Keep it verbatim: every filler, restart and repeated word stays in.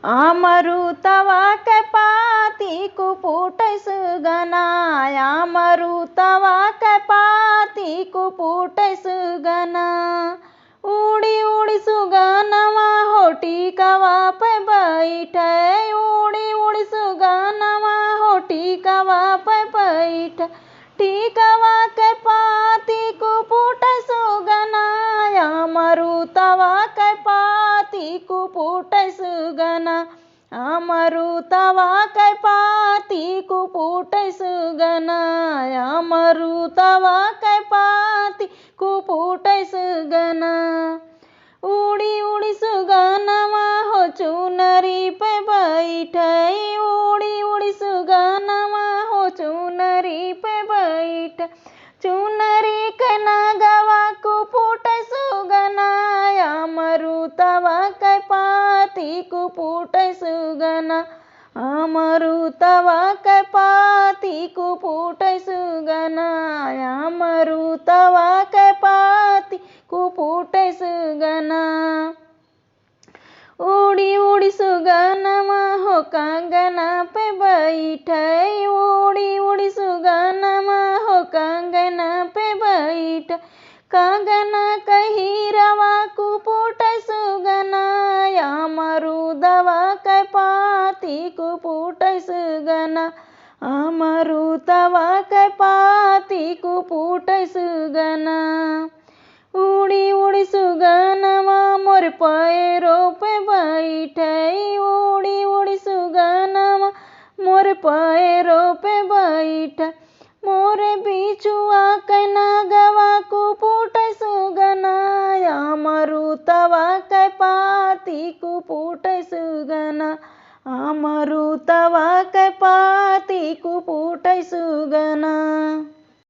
अमरुतवा के पाती कुपुट सुगना, अमरुतवा के पाती कुपुट सुगना। उड़ी उड़ी सुगनवा हो टीकवा पे बैठे, उड़ी उड़ी सुगनवा हो टीकवा पे बैठे। टीकवा के पाती कुपुट सुगना, अमरुतवा के पाती कुपुट सुगना। अमरुतवा के पाती कुपुट सुगना, अमरुतवा के पाती कुपुट सुगना। उड़ी उड़ी सुगनवा हो चुनरी पे बैठे, उड़ी उड़ी सुगनवा हो चुनरी पे बैठे। चुनरी के नगवा कुपुट सुगना, अमरुतवा के पाती कुपुट सुगना। अमरुतवा के पाती कुपुट सुगना, अमरुतवा के पाती कुपुट सुगना। उड़ी उड़ी सुगनवा हो कांगना पे बैठे, उड़ी उड़ी सुगनवा हो कांगना पे बैठे। कांगना कहिरवा कुपुट सुगना, अमरुदवा के पाती कुपुट सुगना, अमरुदवा के पाती कुपुट सुगना। उड़ी उड़ी सुगनवा मोर पैरो पे बैठे, उड़ी उड़ी सुगनवा मोर पैरो पे बैठे। मोर बिछुआ के नगवा कुपुट सुगना, अमरुतवा के पाती कुपुट सुगना, अमरुतवा के पाती कुपुट सुगना।